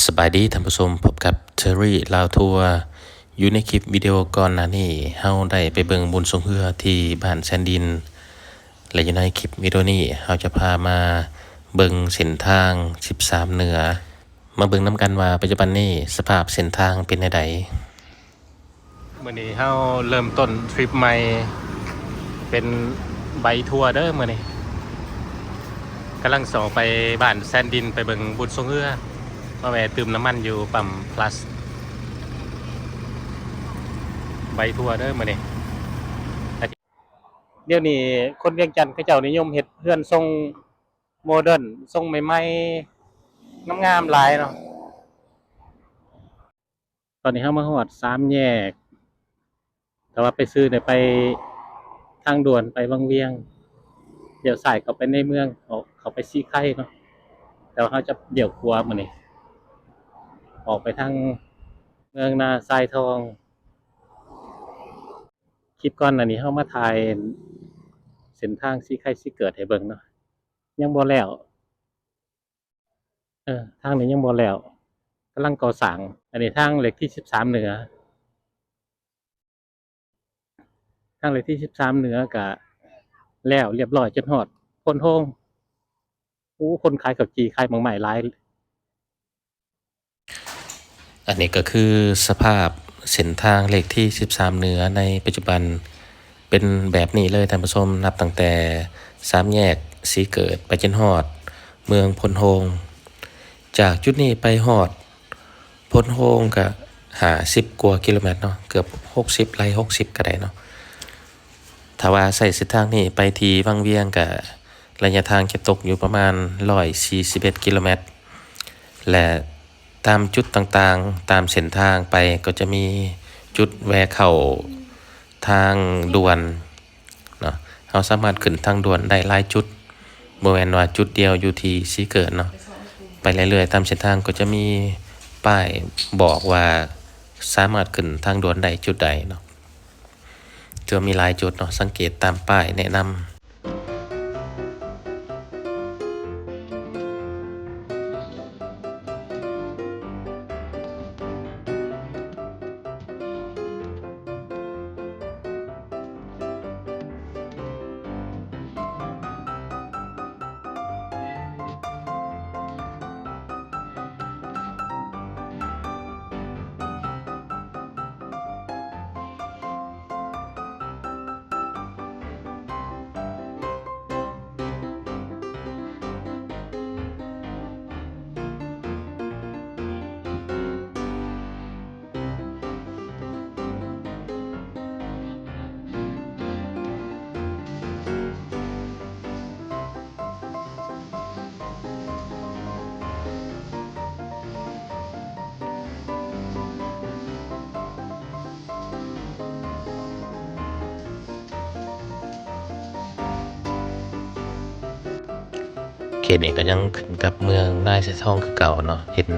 ສະບາຍດີທ່ານຜູ້ຊົມ, ພົບກັບເທີຣີລາວທົວ. ຢູ່ໃນຄລິບວິດີໂອກ່ອນໜ້ານີ້ ເຮົາໄດ້ໄປເບິ່ງບຸນຊ່ວງເຮືອທີ່ບ້ານແຊນດິນ ແລະ ຢູ່ໃນຄລິບວິດີໂອນີ້ ເຮົາຈະພາມາເບິ່ງເສັ້ນທາງສິບສາມເໜືອ. ມາເບິ່ງນຳກັນວ່າປັດຈຸບັນນີ້ສະພາບເສັ້ນທາງເປັນແນວໃດ. ມື້ນີ້ເຮົາເລີ່ມຕົ້ນທຣິບໃໝ່ ເປັນໄບທົວເດີມື້ນີ້. ກຳລັງຊິອອກໄປບ້ານແຊນດິນ ໄປເບິ່ງບຸນຊ່ວງເຮືອ, ມາແວ່ຕື່ມນ້ຳມັນຢູ່ປ້ຳພລັສ. ໄບທົວເດີມື້ນີ້. ດຽວນີ້ຄົນວຽງຈັນເຂົາເຈົ້ານິຍົມເຮັດເຮືອນຊົງໂມເດີນ, ຊົງໃໝ່ໆ ງາມໆ ຫຼາຍເນາະ. ຕອນນີ້ເຮົາມາຮອດສາມແຍກ, ຖ້າວ່າໄປຊື່ນີ້ໄປທາງດ່ວນໄປວັງວຽງ, ລ້ຽວຊ້າຍເຂົ້າໄປໃນເມືອງ, ເຂົ້າ ເຂົ້າໄປສີໄຄເນາະ. ແຕ່ວ່າເຮົາຈະລ້ຽວຂວາມື້ນີ້ ອອກໄປທາງເມືອງນາຊາຍທອງ. ຄລິບກ່ອນໜ້ານີ້ເຮົາມາຖ່າຍເສັ້ນທາງສີໄຄສີເກີດໃຫ້ເບິ່ງເນາະ, ຍັງບໍ່ແລ້ວ. ເອີ ທາງນີ້ຍັງບໍ່ແລ້ວ, ກຳລັງກໍ່ສ້າງ. ອັນນີ້ທາງເລກທີສິບສາມເໜືອ, ທາງເລກທີສິບສາມເໜືອກະແລ້ວລຽບຮ້ອຍ ຈົນຮອດໂພນໂຮງ. ໂອ້ ຄົນຂາຍເຂົ້າຈີ່ ຂາຍໝາກໄມ້ຫຼາຍ. ອັນນີ້ກໍຄືສະພາບເສັ້ນທາງເລກທີສິບສາມເໜືອໃນປັດຈຸບັນ ເປັນແບບນີ້ເລີຍທ່ານຜູ້ຊົມ, ນັບຕັ້ງແຕ່ສາມແຍກສີເກີດໄປຈົນຮອດເມືອງໂພນໂຮງ. ຈາກຈຸດນີ້ໄປຮອດໂພນໂຮງກະຫ້າສິບກວ່າກິໂລແມັດເນາະ, ເກືອບຫົກສິບ ໄລ່ຫົກສິບກະໄດ້ເນາະ. ຖ້າວ່າໃຊ້ເສັ້ນທາງນີ້ໄປທີ່ວັງວຽງກະໄລຍະທາງຈະຕົກຢູ່ປະມານຮ້ອຍສີ່ສິບເອັດກິໂລແມັດ ແລະ ຕາມຈຸດຕ່າງໆ ຕາມເສັ້ນທາງໄປກໍຈະມີຈຸດແວ່ເຂົ້າທາງດ່ວນເນາະ. ເຮົາສາມາດຂຶ້ນທາງດ່ວນໄດ້ຫຼາຍຈຸດ, ບໍ່ແມ່ນວ່າຈຸດດຽວຢູ່ທີ່ສີເກີດເນາະ. ໄປເລື້ອຍໆຕາມເສັ້ນທາງກໍຈະມີປ້າຍບອກວ່າສາມາດຂຶ້ນທາງດ່ວນໄດ້ຈຸດໃດເນາະ. ຖືວ່າມີຫຼາຍຈຸດເນາະ, ສັງເກດຕາມປ້າຍແນະນຳ. ເຂດນີ້ກໍຍັງຂຶ້ນກັບເມືອງນາຊາຍທອງຄືເກົ່າເນາະ, ເຫັນ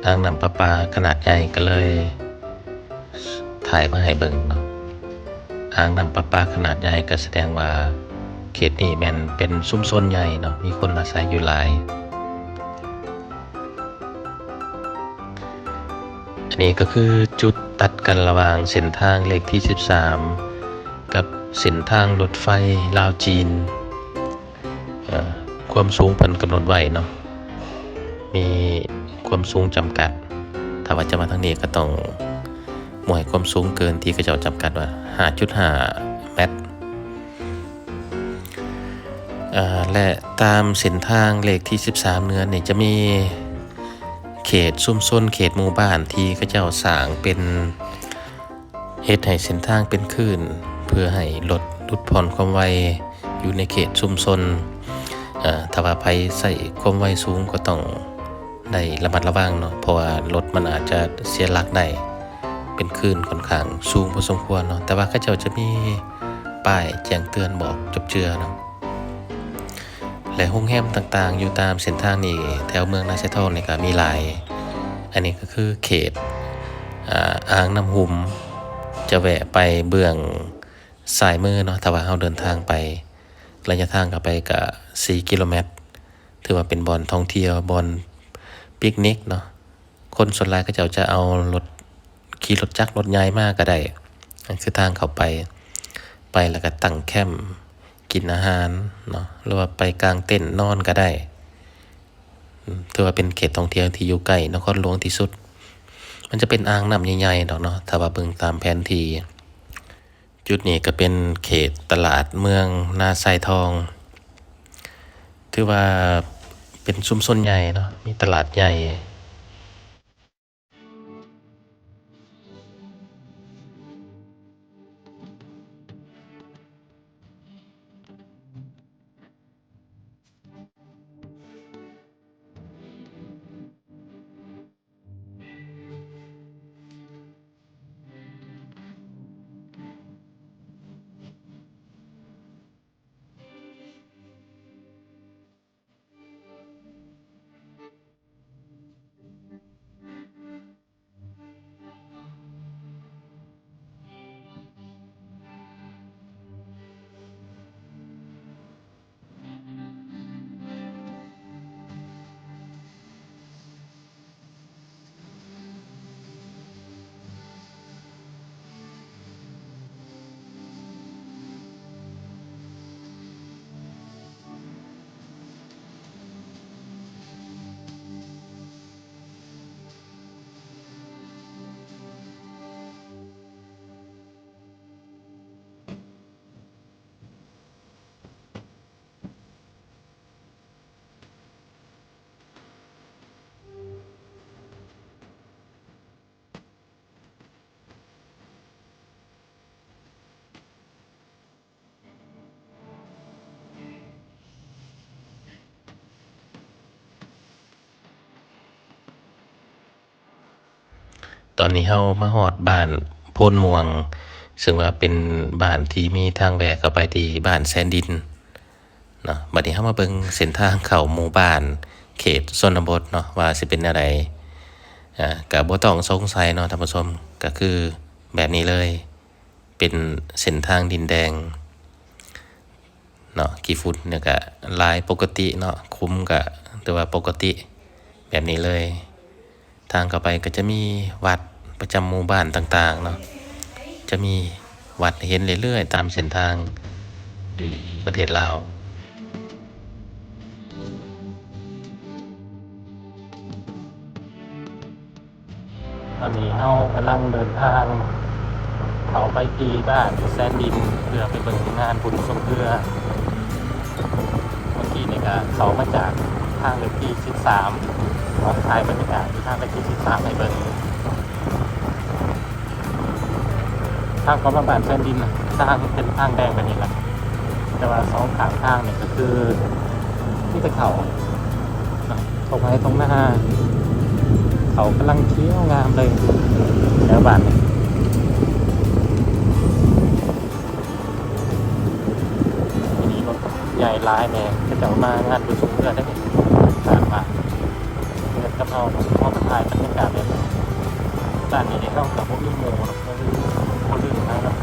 ອ່າງນ້ຳປະປາຂະໜາດໃຫຍ່ກໍເລີຍ ຖ່າຍມາໃຫ້ເບິ່ງເນາະ. ອ່າງນ້ຳປະປາຂະໜາດໃຫຍ່ກໍສະແດງວ່າເຂດນີ້ແມ່ນເປັນຊຸມຊົນໃຫຍ່ເນາະ, ມີຄົນອາໄສຢູ່ຫຼາຍ. ອັນນີ້ກໍຄືຈຸດຕັດກັນລະຫວ່າງເສັ້ນທາງເລກທີສິບສາມ ກັບເສັ້ນທາງລົດໄຟລາວຈີນ. ເອີ ຄວາມສູງເພິ່ນກຳນົດໄວ້ເນາະ, ມີຄວາມສູງຈຳກັດ. ຖ້າວ່າຈະມາທາງນີ້ກໍຕ້ອງບໍ່ໃຫ້ຄວາມສູງເກີນທີ່ເຂົາເຈົ້າຈຳກັດວ່າ ຫ້າຈຸດຫ້າແມັດ. ເອີ ແລະ ຕາມເສັ້ນທາງເລກທີສິບສາມເໜືອນີ້ຈະມີເຂດຊຸມຊົນ ເຂດໝູ່ບ້ານທີ່ເຂົາເຈົ້າສ້າງເປັນ ເຮັດໃຫ້ເສັ້ນທາງເປັນຄື້ນ ເພື່ອໃຫ້ລົດຫຼຸດຜ່ອນຄວາມໄວຢູ່ໃນເຂດຊຸມຊົນ. ເອີ ຖ້າວ່າໃຜໃຊ້ຄວາມໄວສູງກໍຕ້ອງໄດ້ລະມັດລະວັງເນາະ, ເພາະວ່າລົດມັນອາດຈະເສຍຫຼັກໄດ້, ເປັນຄື້ນຂ້ອນຂ້າງສູງພໍສົມຄວນເນາະ. ແຕ່ວ່າເຂົາເຈົ້າຈະມີປ້າຍແຈ້ງເຕືອນບອກຈົບເຈືອເນາະ. ແລະ ໂຮງແຮມຕ່າງໆຢູ່ຕາມເສັ້ນທາງນີ້ ແຖວເມືອງນາຊາຍທອງນີ້ກໍມີຫຼາຍ. ອັນນີ້ກໍຄືເຂດ ອາ ອ່າງນ້ຳຫຸມ ຈະແວະໄປເບື້ອງຊ້າຍມືເນາະ. ຖ້າວ່າເຮົາເດີນທາງໄປ ໄລຍະທາງເຂົ້າໄປກໍສີ່ກິໂລແມັດ, ຖືວ່າເປັນບ່ອນທ່ອງທ່ຽວ ບ່ອນປິກນິກເນາະ. ຄົນສ່ວນຫຼາຍເຂົາເຈົ້າຈະເອົາລົດ ຂີ່ລົດຈັກລົດໃຫຍ່ມາກໍໄດ້ ອັນຄືທາງເຂົ້າໄປ ໄປແລ້ວກໍຕັ້ງແຄມກິນອາຫານເນາະ ຫຼືວ່າໄປກາງເຕັນນອນກໍໄດ້. ອືມ ຖືວ່າເປັນເຂດທ່ອງທ່ຽວທີ່ຢູ່ໃກ້ນະຄອນຫຼວງທີ່ສຸດ. ມັນຈະເປັນອ່າງນ້ຳໃຫຍ່ໆດອກເນາະ ຖ້າວ່າເບິ່ງຕາມແຜນທີ່. ຈຸດນີ້ກໍເປັນເຂດຕະຫຼາດເມືອງນາຊາຍທອງ ຖືວ່າເປັນຊຸມຊົນໃຫຍ່ເນາະ ມີຕະຫຼາດໃຫຍ່. ຕອນນີ້ເຮົາມາຮອດບ້ານໂພນມ່ວງ ເຊິ່ງວ່າເປັນບ້ານທີ່ມີທາງແວະເຂົ້າໄປທີ່ບ້ານແສນດິນເນາະ. ບັດນີ້ເຮົາມາເບິ່ງເສັ້ນທາງເຂົ້າໝູ່ບ້ານເຂດຊົນນະບົດເນາະ ວ່າຊິເປັນແນວໃດ. ອາ ກະບໍ່ຕ້ອງສົງໄສເນາະທ່ານຜູ້ຊົມ ກະຄືແບບນີ້ເລີຍ ເປັນເສັ້ນທາງດິນແດງ ເນາະ ຂີ້ຝຸ່ນນີ້ກະຫຼາຍປົກກະຕິເນາະ ຂຸມກະຖືວ່າປົກກະຕິແບບນີ້ເລີຍ. ທາງເຂົ້າໄປກໍຈະມີວັດປະຈຳໝູ່ບ້ານຕ່າງໆເນາະ ຈະມີວັດໃຫ້ເຫັນເລື້ອຍໆຕາມເສັ້ນທາງປະເທດລາວ. ຕອນນີ້ເຮົາກຳລັງເດີນທາງເຂົ້າໄປທີ່ບ້ານແສນດິນ ເພື່ອໄປເບິ່ງງານບຸນຊ່ວງເຮືອ. ເມື່ອກີ້ນີ້ກະເຂົ້າມາຈາກທາງເລກທີສິບສາມ ຂໍຖ່າຍບັນຍາກາດຢູ່ທາງເລກທີສິບສາມໃຫ້ເບິ່ງ. ທາງເຂົ້າມາບ້ານແສນດິນນະ ທາງເປັນທາງແດງແບບນີ້ລະ ແຕ່ວ່າສອງຂ້າງທາງນີ້ກໍຄືມີແຕ່ເຂົ້າ ທົ່ງໄຮ່ທົ່ງນາ ເຂົ້າກຳລັງຂຽວງາມເລີຍແຖວບ້ານນີ້. ມີລົດໃຫຍ່ຫຼາຍແດ່ ເຂົາເຈົ້າມາງານບຸນຊ່ວງເຮືອໄດ໋ ຄາດວ່າ ເໝືອນກັບເຮົາ ເຮົາມາຖ່າຍບັນຍາກາດແບບນັ້ນ. ບ້ານນີ້ເຮົາກໍບໍ່ລືມໝູ່ດອກ ບໍ່ລືມ ບໍ່ລືມໃຜດອກ.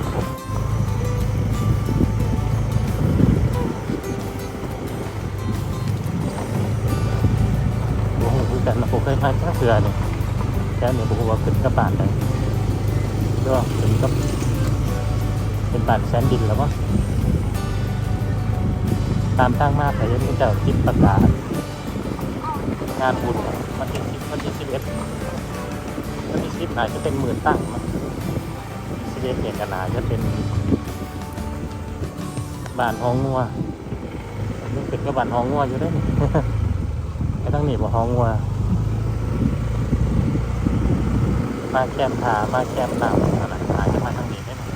ບໍ່ຮູ້ຄືກັນນະ ບໍ່ເຄີຍມາຈັກເທື່ອນີ້ ແຖວນີ້ບໍ່ຮູ້ວ່າຂຶ້ນກັບບ້ານໃດ ຫຼືວ່າຂຶ້ນກັບ ເປັນບ້ານແສນດິນລະບໍ. ຕາມທາງມາກໍເຫັນເຂົາເຈົ້າຕິດປະກາດງານບຸນ ວັນທີສິບ ວັນທີສິບເອັດ ວັນທີສິບໜ້າຈະເປັນໝື່ນຕັ້ງເນາະ ສິບເອັດນີ້ກໍໜ້າຈະເປັນບ້ານຮອງງົວ. ຍັງເປັນກັບບ້ານຮອງງົວຢູ່ເດ້ນີ້ ໄປທາງນີ້ບໍ່ຮອງງົວ ມາແຄມທ່າ ມາແຄມນ້ຳຫັ້ນນະ ອາດຈະມາທາງນີ້ເດ້ນີ້.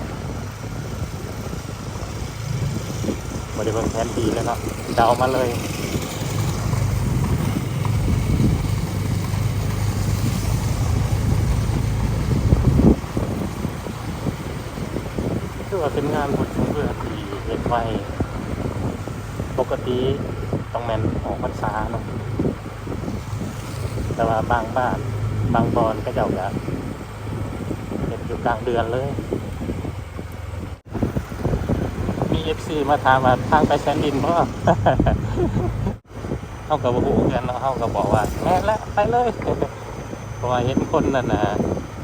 ບໍ່ໄດ້ເບິ່ງແຜນທີ່ເລີຍເນາະ ເດົາມາເລີຍ. ຖືວ່າເປັນງານບຸນຊ່ວງເຮືອທີ່ເຮັດໄວ. ປົກກະຕິຕ້ອງແມ່ນອອກພັນສາເນາະ ແຕ່ວ່າບາງບ້ານ ບາງບ່ອນເຂົາເຈົ້າກະເຮັດຢູ່ກາງເດືອນເລີຍ. ມີເອັຟຊີມາຖາມວ່າ ທາງໄປແສນດິນບໍ່? ເຮົາກໍບໍ່ຮູ້ຄືກັນເນາະ ເຮົາກໍບອກວ່າ ແມ່ນແຫຼະ ໄປເລີຍ. ໂອ ວ່າເຫັນຄົນນັ້ນນະ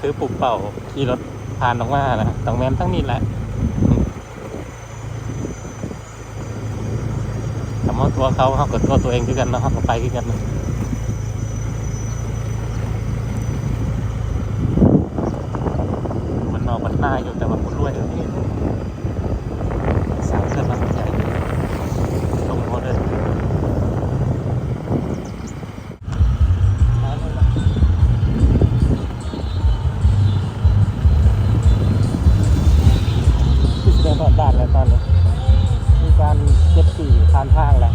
ຖືປຸກເປົ້າຂີ່ລົດຜ່ານອອກມານະ ຕ້ອງແມ່ນທາງນີ້ແຫຼະ. ຖ້າເຮົາຕົວະເຂົາ ເຮົາກໍຕົວະຕົວເອງຄືກັນເນາະ ເຮົາກໍໄປຄືກັນ. ບ້ານນອກບ້ານນາຢູ່ ແຕ່ວ່າບໍ່ລວຍ. ສ້າງເຮືອນຫຼັງໃຫຍ່ ລົງຫົວເດີ. ຄືຊິໄດ້ຮອດບ້ານແລ້ວຕອນນີ້ ມີການເກັບປີ້ຜ່ານທາງແລ້ວ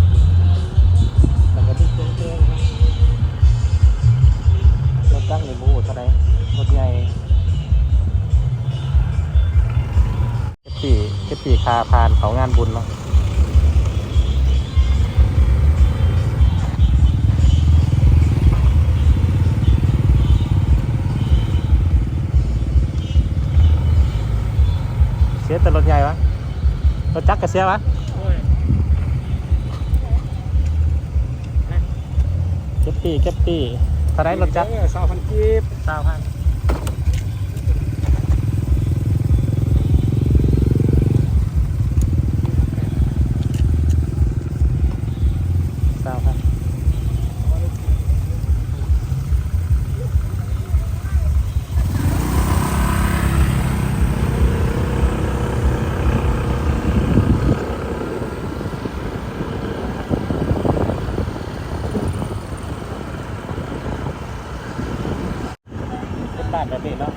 ແລ້ວກໍມີສຽງເພງ. ລົດຈັກນີ້ບໍ່ຮູ້ເທົ່າໃດ ລົດໃຫຍ່. ເກັບປີ້ ເກັບປີ້ຄ່າຜ່ານເຂົ້າງານບຸນເນາະ. ເສຍແຕ່ລົດໃຫຍ່ວະ ລົດຈັກກໍເສຍວະ. ໂອ້ຍ ເກັບປີ້ ເກັບປີ້ ເທົ່າໃດລົດຈັກ? ເອີ ຊາວພັນກີບ ຊາວພັນ ຊາວພັນ. ເປັນບ້ານແບບນີ້ເນາະ